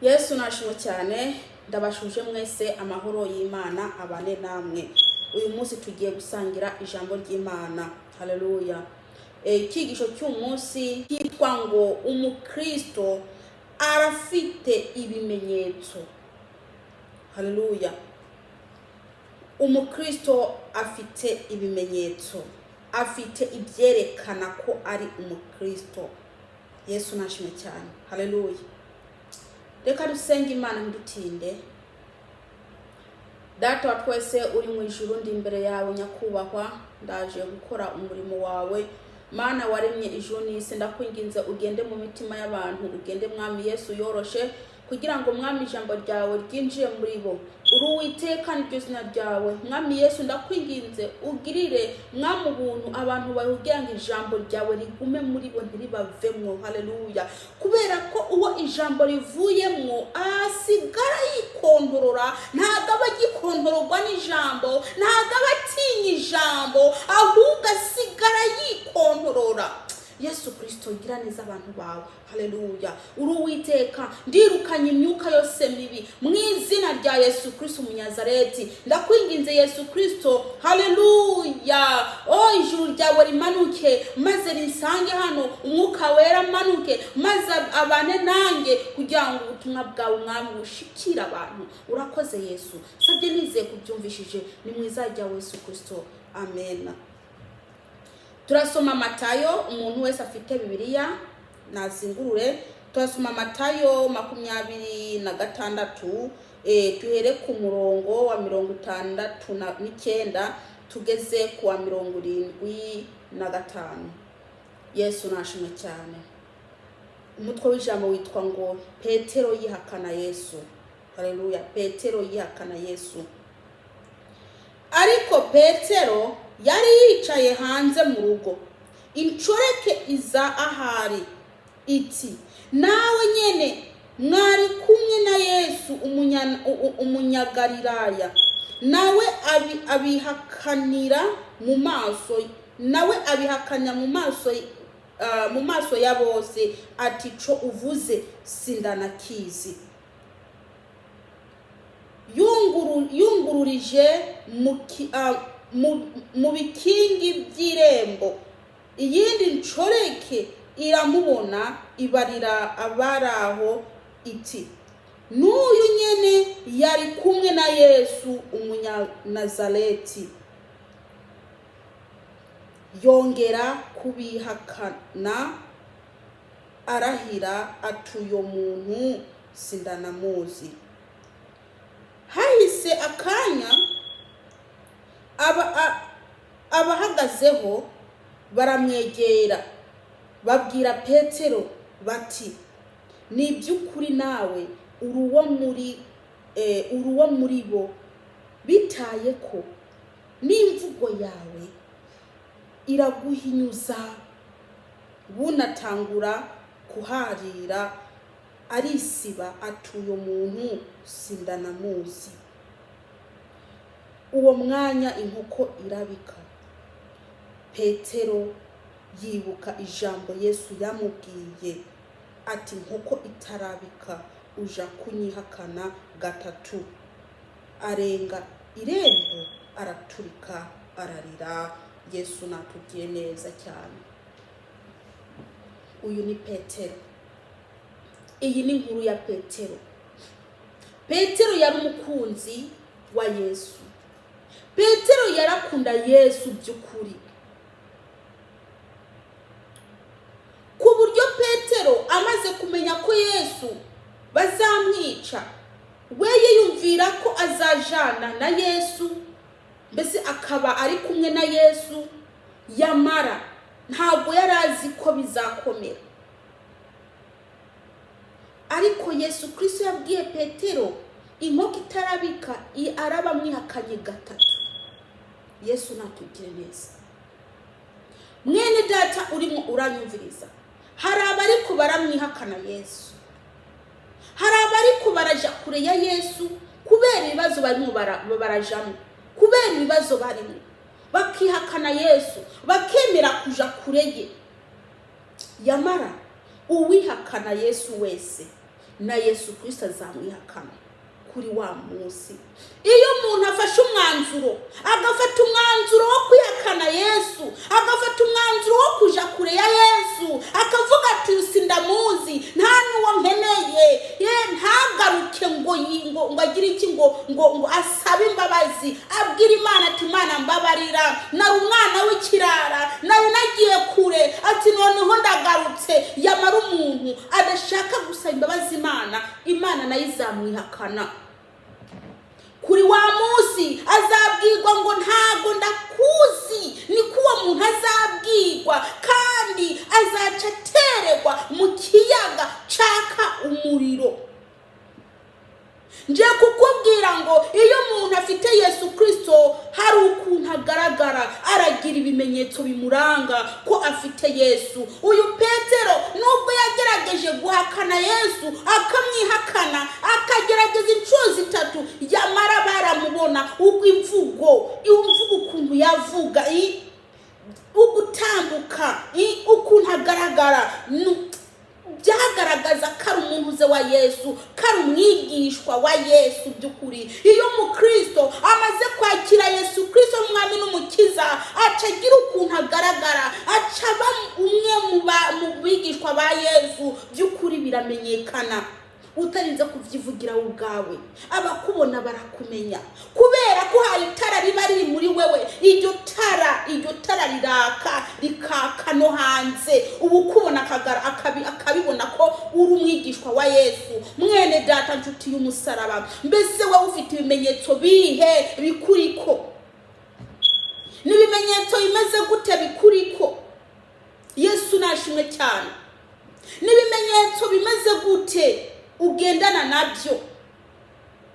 Yesu nashimwe cyane. Ndabashuje mwese, amahoro y'Imana abane namwe. Uyu munsi tugiye gusangira ijambo ry'Imana. Haleluya! Icyigisho cy'umunsi cyitwa ngo "Umukristo arafite ibimenyetso". Haleluya! Umukristo afite ibimenyetso, afite ibyerekana ko ari umukristo. Yesu nashimwe cyane. Haleluya! Reka dusenge Imana ntidutinde. Data wa twese uri mu ijuru, ndi imbere yawe nyakubahwa, ndaje gukora umurimo wawe. Mana waremye ijuru n'isi, ndakwinginze ugende mu mitima y'abantu, ugende Mwami Yesu yoroshe, kugira ngo Mwami ijambo ryawe ryinjiye muri bo. Uri Uwiteka, niryo zina ryawe. Mwami Yesu, ndakwinginze ugirire Mwami ubuntu abantu bawe, kugira ngo ijambo ryawe rigume muri bo, ntiribavemwo. Haleluya! Kubera ko uwo ijambo rivuyemwo asigara yikontorora, ntabwo aba agikontororwa n'ijambo, ntabwo aba atinya ijambo, ahubwo asigara yikontorora. Yesu Kirisito, gira neza abantu bawe. Haleluya! Uri Uwiteka. Ndirukanye imyuka yose mibi mu izina rya Yesu Kirisito Umunyazareti. Ndakwinginze Yesu Kirisito, haleluya! O ijuru ryawe rimanuke maze rinsange hano, Umwuka Wera amanuke maze abane nanjye, kugira ngo ubutumwa bwawe Mwami bushikire abantu. Urakoze Yesu, sabye nizeye kubyumvishije, ni mu izina rya Yesu Kirisito, amen. Turasoma Matayo. Umuntu wese afite Bibiliya nazingurure. Turasoma Matayo 26, tuhere ku murongo wa 69 tugeze ku wa 75. Yesu nashimwe cyane. Umutwe w'ijambo witwa ngo "Petero yihakana Yesu". Haleluya! Petero yihakana Yesu. Ariko Petero yari yicaye hanze mu rugo, inshoreke iza ahari iti: "Nawe nyene mwari kumwe na Yesu Umunyagalilaya." Nawe abihakanira mu maso, nawe abihakanya mu maso ya bose ati: "Co uvuze sindanakizi." Yungururije mu bikingi by'irembo, iyindi nshoreke iramubona, ibarira abari aho iti: "N'uyu nyene yari kumwe na Yesu Umunyanazareti." Yongera kubihakana arahira ati: "Uyo muntu sindanamuzi." Hahise akanya, abahagazeho baramwegera, babwira Petero bati: "Ni iby'ukuri, nawe uri uwo muri bo, bitaye ko n'imvugo yawe iraguhinyuza." Bunatangura kuharira, arisiba ati: "Uyo muntu sindanamuzi." Uwo mwanya inkoko irabika. Petero yibuka ijambo Yesu yamubwiye ati: "Inkoko itarabika uja kunyihakana gatatu." Arenga irembo, araturika ararira. Yesu natubwiye neza cyane. Uyu ni Petero. Iyi ni inkuru ya Petero. Petero yari umukunzi wa Yesu. Petero yarakunda Yesu by'ukuri, ku buryo Petero amaze kumenya ko Yesu bazamwica, we yiyumvira ko azajana na Yesu, mbese akaba ari kumwe na Yesu. Yamara ntabwo yari azi ko bizakomera. Ariko Yesu Kirisito yabwiye Petero: "Inkoko itarabika araba amwihakanye gatatu." Yesu natugire neza. Mwene Data urimo uranyumviriza, hari abariko baramwihakana Yesu, hari abariko baraja kure ya Yesu kubera ibibazo barimo barajamo, kubera ibibazo barimo bakihakana Yesu, bakemera kuja kure ye. Yamara uwihakana Yesu wese Na Yesu Kirisito azamwihakana kuri wa munsi. Iyo umuntu afashe umwanzuro, agafata umwanzuro wo kwihakana Yesu, agafata umwanzuro wo kuja kure ya Yesu, akavuga ati sindamuzi, nta n'uwo nkeneye, ye ntagaruke ngo ngo agire iki, ngo asabe imbabazi, abwire Imana ati Imana mbabarira, nari umwana w'ikirara, nari nagiye kure, ati noneho ndagarutse. Yamara umuntu adashaka gusaba imbabazi Imana, Imana nayo izamwihakana kuri wa munsi. Azabwirwa ngo ntago ndakuzi. Niko uwo muntu azabwirwa, kandi azaca atererwa mu kiyaga caka umuriro. Nje kukubwira ngo iyo umuntu afite Yesu Kirisito, hari ukuntu agaragara, aragira ibimenyetso bimuranga ko afite Yesu. Uyu Petero, nubwo yagerageje guhakana Yesu, akamwihakana, akagerageza inshuro 3, yamara baramubona uko imvugo ukuntu yavuga, ugutambuka, ukuntu agaragara, byagaragaza ko ari umuntu uze wa Yesu, ko ari umwigishwa wa Yesu by'ukuri. Iyo umukristo amaze kwakira Yesu Kirisito umwami n'umukiza, aca agira ukuntu agaragara, aca aba umwe mu bigishwa ba Yesu by'ukuri. Biramenyekana utarinze kubyivugira wowe ubwawe, abakubona barakumenya, kubera ko hari itara riba riri muri wewe. Iryo tara riraka, rikaka no hanze. Ubu ukubona akabibona ko uri umwigishwa wa Yesu. Mwene data, nshuti y'umusaraba, mbese wowe ufite ibimenyetso bihe bikuriko? Ni ibimenyetso bimeze gute bikuriko? Yesu nashimwe cyane. Ni ibimenyetso bimeze gute ugendana nabyo?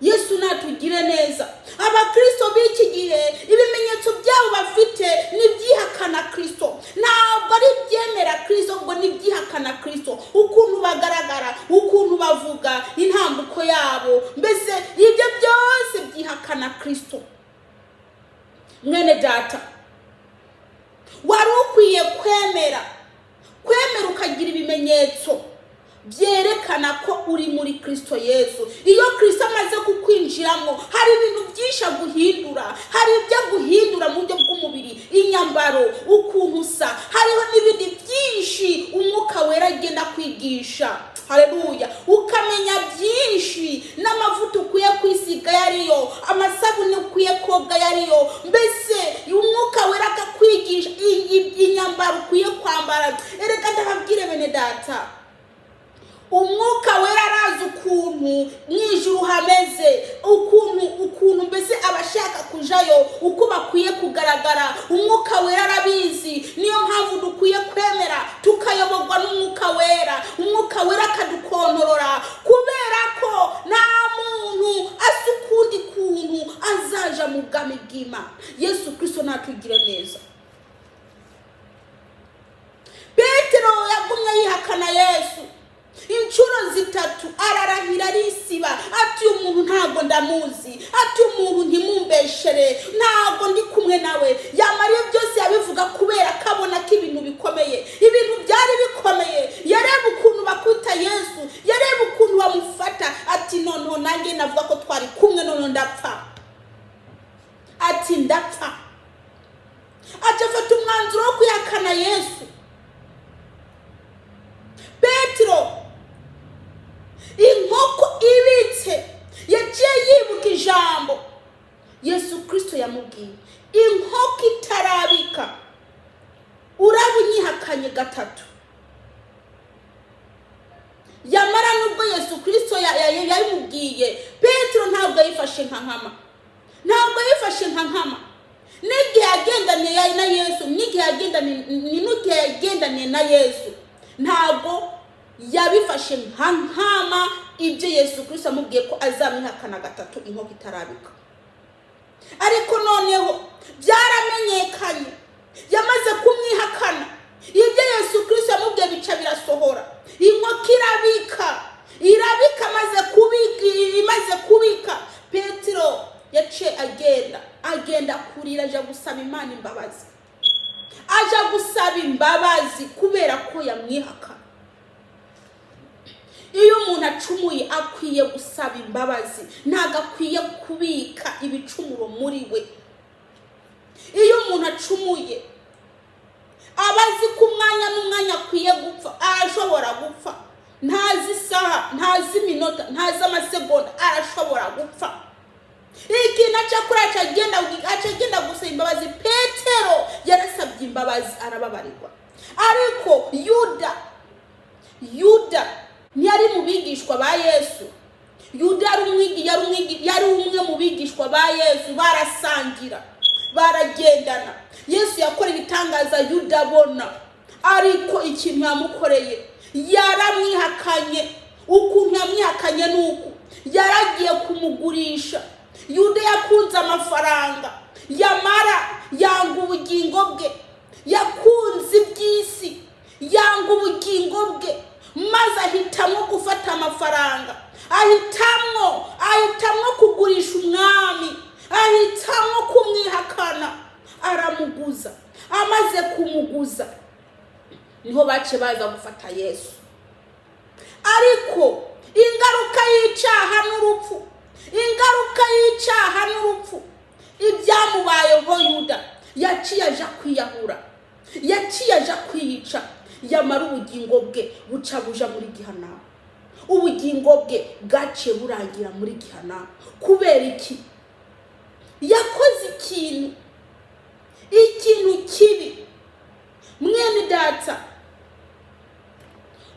Yesu natugire neza. Abakristo b'iki gihe, ibimenyetso byabo bafite ni ibyihakana Kristo, ntabwo ari ibyemera Kristo, ngo ni ibyihakana Kristo. Ukuntu bagaragara, ukuntu bavuga, intambuko yabo, mbese ibyo byose byihakana Kristo. Mwene data, wari ukwiye kwemera ukagira ibimenyetso byerekana ko uri muri Kristo Yesu. Iyo Kristo amaze kukwinjiramo, hari ibintu byinshi aguhindura, hari ibyo aguhindura mu buryo bw'umubiri, inyambaro, ukuntu usa, hariho n'ibindi byinshi Umwuka Wera agenda kwigisha. Haleluya! Ukamenya byinshi, n'amavuta ukwiye kwisiga yariyo, amasabune ukwiye koga yariyo, mbese Umwuka Wera akakwigisha inyambaro ukwiye kwambara. Erega ndababwire bene data, Umwuka Wera arazi ukuntu mu ijuru hameze, ukuntu mbese abashaka kujayo uko bakwiye kugaragara. Umwuka Wera arabizi. Niyo mpamvu dukwiye kwemera tukayoborwa n'Umwuka Wera, Umwuka Wera akadukontorora, kubera ko nta muntu asa ukundi kuntu azaja mu bwami bw'Imana. Yesu Kirisito natugire neza. Petero yagumye yihakana Yesu inshuro 3, ararahira, arisiba, ati uyu muntu ntabwo ndamuzi, ati umuntu ntimumbeshere, ntabwo ndi kumwe nawe. Yamara iyo byose yabivuga kubera ko abona ko ibintu bikomeye, ibintu byari bikomeye. Yareba ukuntu bakwita Yesu, yareba ukuntu bamufata, ati noneho nanjye navuga ko twari kumwe, noneho ndapfa, ati ndapfa. Aca afata umwanzuro wo kwihakana Yesu. Petero, inkoko ibitse, yaciye yibuka ijambo Yesu Kirisito yamubwiye: inkoko itarabika uraba unyihakanye 3. Yamara nubwo Yesu Kirisito yabimubwiye, Petero ntabwo yifashe nka nkama, ntabwo yifashe nka nkama. N'igihe yagendaniye na Yesu, n'igihe yagendaniye na Yesu, ntabwo yabifashe nka nkama ibyo Yesu Kirisito amubwiye ko azamwihakana 3 inkoko itarabika. Ariko noneho byaramenyekanye, yamaze kumwihakana, ibyo Yesu Kirisito yamubwiye bica birasohora. Inkoko irabika, irabika, imaze kubika, Petero yaciye agenda kurira, aja gusaba Imana imbabazi, aja gusaba imbabazi kubera ko yamwihakana. Iyo umuntu acumuye akwiye gusaba imbabazi, ntabwo akwiye kubika ibicumuro muri we. Iyo umuntu acumuye aba azi ko umwanya n'umwanya akwiye gupfa, arashobora gupfa, ntazi isaha, ntazi iminota, ntazi amasegonda, arashobora gupfa. Ikintu aca kuri aca agenda gusaba imbabazi. Petero yarasabye imbabazi arababarirwa, ariko Yuda ntiyari mu bigishwa ba Yesu. Yuda yari umwe mu bigishwa ba Yesu, barasangira, baragendana. Yesu yakora ibitangaza Yuda abona, ariko ikintu yamukoreye, yaramwihakanye. Ukuntu yamwihakanye ni uku: yaragiye kumugurisha. Yuda yakunze amafaranga, yamara yanga ubugingo bwe. Yakunze iby'isi, yanga ubugingo bwe, maze ahitamo gufata amafaranga, ahitamo kugurisha Umwami, ahitamo kumwihakana, aramuguza. Amaze kumuguza niho bace baza gufata Yesu. Ariko ingaruka y'icyaha n'urupfu, ingaruka y'icyaha n'urupfu. Ibyamubayeho, Yuda yaciye aja kwiyahura, yaciye aja kwiyica, yamara ubugingo bwe buca buja muri gihanamu. Ubugingo bwe bwaciye burangira muri gihanamu. Kubera iki? Yakoze ikintu kibi. Mwene data,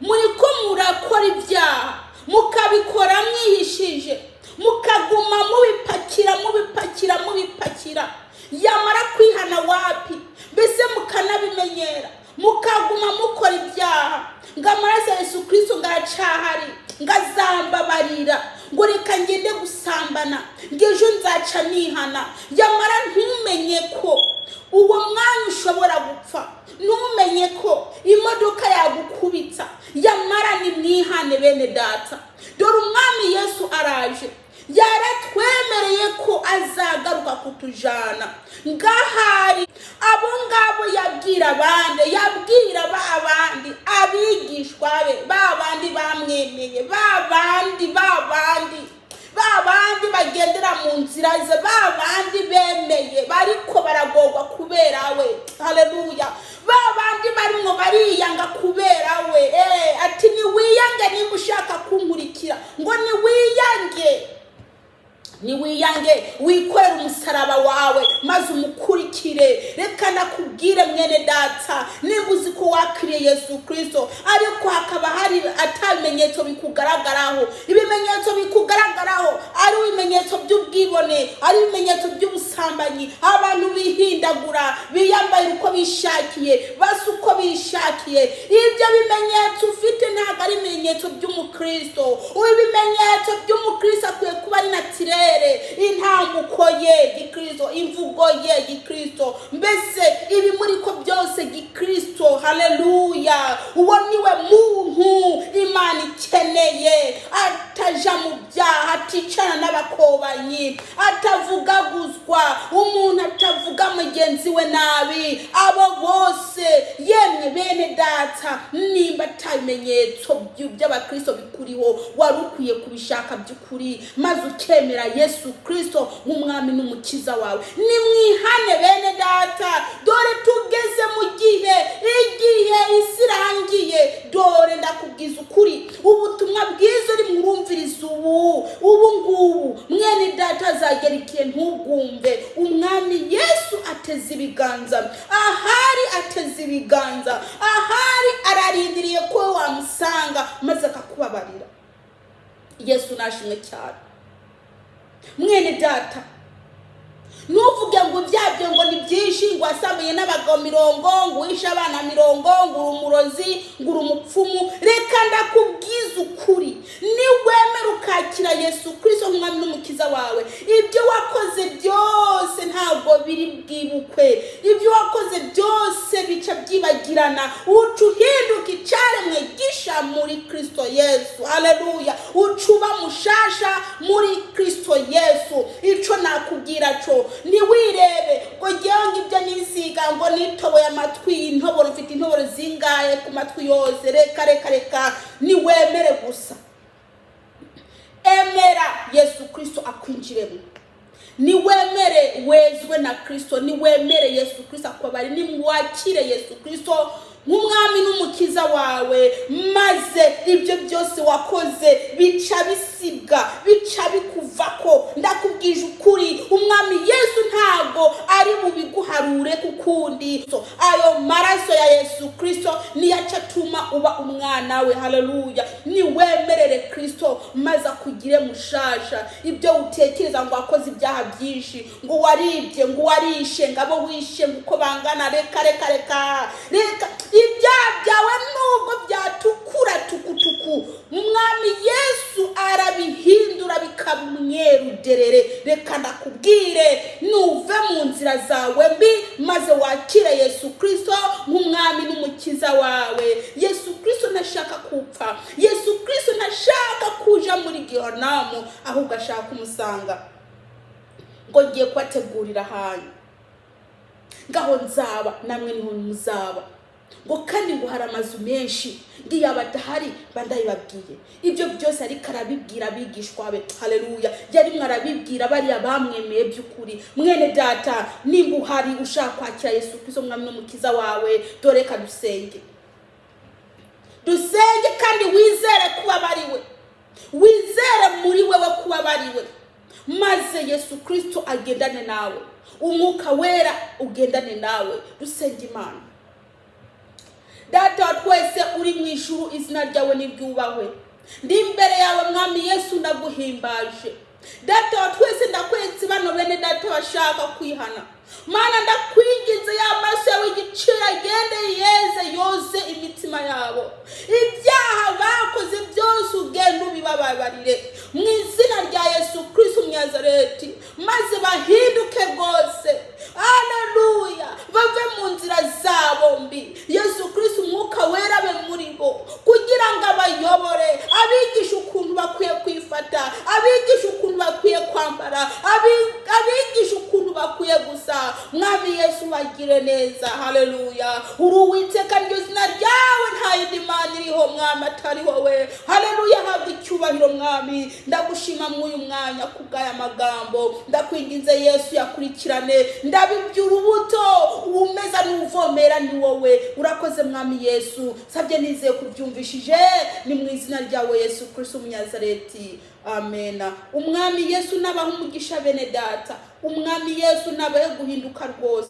muri ko murakora ibyaha, mukabikora mwihishije, mukaguma mubipakira, mubipakira, mubipakira, yamara kwihana wapi, mbese mukanabimenyera, mukaguma mukora ibyaha, ngo amaraso ya Yesu Kirisito ngo aracahari, ngo azambabarira, ngo reka ngende gusambana, ngo ejo nzaca nihana. Yamara ntumenye ko uwo mwanya ushobora gupfa, ntumenye ko imodoka yagukubita. Yamara ni mwihane, bene data, dore Umwami Yesu araje. Yaratwemereye ko azagaruka kutujana. Ngahari abo ngabo yabwira abandi, yabwira ba bandi abigishwa be, ba bandi bamwemeye, ba bandi, ba bandi, ba bandi bagendera mu nzira ze, ba bandi bemeye bariko baragorwa kubera we. Haleluya! Ba bandi barimwo bariyanga kubera we. Ati: "Niwiyange nimba ushaka kunkurikira." Ngo niwiyange, niwiyange, wikorere umusaraba wawe maze umukurikire. Reka nakubwire, mwene data, nimba uzi ko wakiriye Yesu Kirisito ariko hakaba hari atabimenyetso bikugaragaraho, ibimenyetso bikugaragaraho ari ibimenyetso by'ubwibone, ari ibimenyetso by'ubusambanyi, abantu bihindagura, biyambaye uko bishakiye, basa uko bishakiye, ibyo bimenyetso ufite ntabwo ari ibimenyetso by'umukristo. Ibimenyetso by'umukristo akwiye kuba ari naturel, intambuko ye gikristo, imvugo ye gikristo, mbese ibimuriko byose gikristo. Haleluya! Uwo niwe muntu Imana ikeneye, ataja mu byaha, aticana n'abakobanyi, atavugaguzwa, umuntu atavuga mugenzi we nabi. Abo bose, yemwe bene data, nimba atabimenyetso by'abakristo bikuriho, wari ukwiye kubishaka by'ukuri maze ukemera Yesu Kirisito nk'Umwami n'Umukiza wawe. Nimwihane, bene data, dore tugeze mu gihe, igihe isi irangiye. Dore ndakubwiza ukuri, ubutumwa bwiza uri murumviriza ubu ngubu, mwene data, azagera igihe ntubwumve. Umwami Yesu ateze ibiganza ahari, ateze ibiganza ahari, ararindiriye ko wamusanga maze akakubabarira. Yesu nashimwe cyane. Mwene data, ntuvuge ngo ibyabyo ngo ni byinshi, ngo wasambanye n'abagabo 40, ngo uwishe abana 40, ngo uri umurozi, ngo uri umupfumu. Reka ndakubwiza ukuri, niwemera ukakira Yesu Kirisito nk'Umwami n'Umukiza wawe, ibyo wakoze byose ntabwo biri bwibukwe. Ibyo wakoze byose bica byibagirana, uca uhinduka icyaremwe gisha muri Kirisito Yesu. Haleluya! Uca uba mushasha muri Kirisito Yesu. Icyo nakubwira cyo, ntiwirebe ngo ngewe ngo ibyo nisiga, ngo nitoboye amatwi, intoboro, mfite intoboro zingahe ku matwi yose. Reka, reka, reka, niwemere gusa. Akwinjiremo. Niwemere wezwe na Kristo, niwemere Yesu Kristo akubabare, nimwakire Yesu Kristo nk'umwami n'umukiza wawe, maze ibyo byose wakoze bica bisibwa, bica bikuvako. Ndakubwije ukuri, umwami Yesu ntabwo ari bubiguharure kukundi. So, ayo maraso ya Yesu Kristo niyo aca atuma uba umwana we. Haleluya! Niwemerere Kristo maze akugire mushasha. Ibyo utekereza ngo wakoze ibyaha byinshi, ngo waribye, ngo warishe, ngo abo wishe ngo uko bangana, reka reka reka reka. Ibyaha byawe nubwo byatukura tukutuku, umwami Yesu arabihindura bikaba umweru derere. Reka ndakubwire, nuve mu nzira zawe mbi maze wakire Yesu Kristo nk'umwami n'umukiza wawe. Yesu Kristo ntashaka kupfa, Yesu Kristo ntashaka kuja muri Gehinomu, ahubwo ashaka kumusanga. Ngo ngiye kubategurira ahantu, ngaho nzaba namwe niho muzaba. Ngo kandi ngo hari amazu menshi, ngo adahari bandayibabwiye. Ibyo byose ariko arabibwira abigishwa be. Haleluya! Yarimwe arabibwira bariya bamwemeye by'ukuri. Mwene data, nimba uhari ushaka kwakira Yesu Kristo mwami n'umukiza wawe, dore reka dusenge, dusenge kandi wizere kuba bariwe, wizere muri wewe kuba bariwe, maze Yesu Kristo agendane nawe, umwuka wera ugendane nawe. Dusenge Imana. Data wa twese uri mu ijuru, izina ryawe niryubahwe. Ndi imbere yawe mwami Yesu, ndaguhimbaje. Data wa twese, ndakweretse bano bene data bashaka kwihana. Mana, ndakwinginze, ya maraso yawe igiciro agende yeze, yoze imitima yabo. Ibyaha bakoze byose ugende ubibababarire mu izina rya Yesu Kristo Umunyazareti, maze bahinduke rwose. Haleluya! Bave mu nzira zabo mbi. Yesu Kristo, umwuka wera abe muri bo kugira ngo abayobore, abigishe ukuntu bakwiye kwifata, abigishe ukuntu bakwiye kwambara, abigishe ukuntu bakwiye gusa. Mwami Yesu, bagire neza. Haleluya! Uri Uwiteka, niryo zina ryawe, nta yindi mana iriho mwami atari wowe. Haleluya! Habwa icyubahiro mwami. Ndagushima mw'uyu mwanya kubw'aya magambo. Ndakwinginze Yesu, yakurikirane, ndabibye urubuto, uwumeza n'uvomera ni wowe. Urakoze mwami Yesu, sabye nizeye kubyumvishije, ni mu izina ryawe Yesu Kristo Umunyazareti, amena. Umwami Yesu nabaha umugisha bene data, umwami Yesu nabahe guhinduka rwose.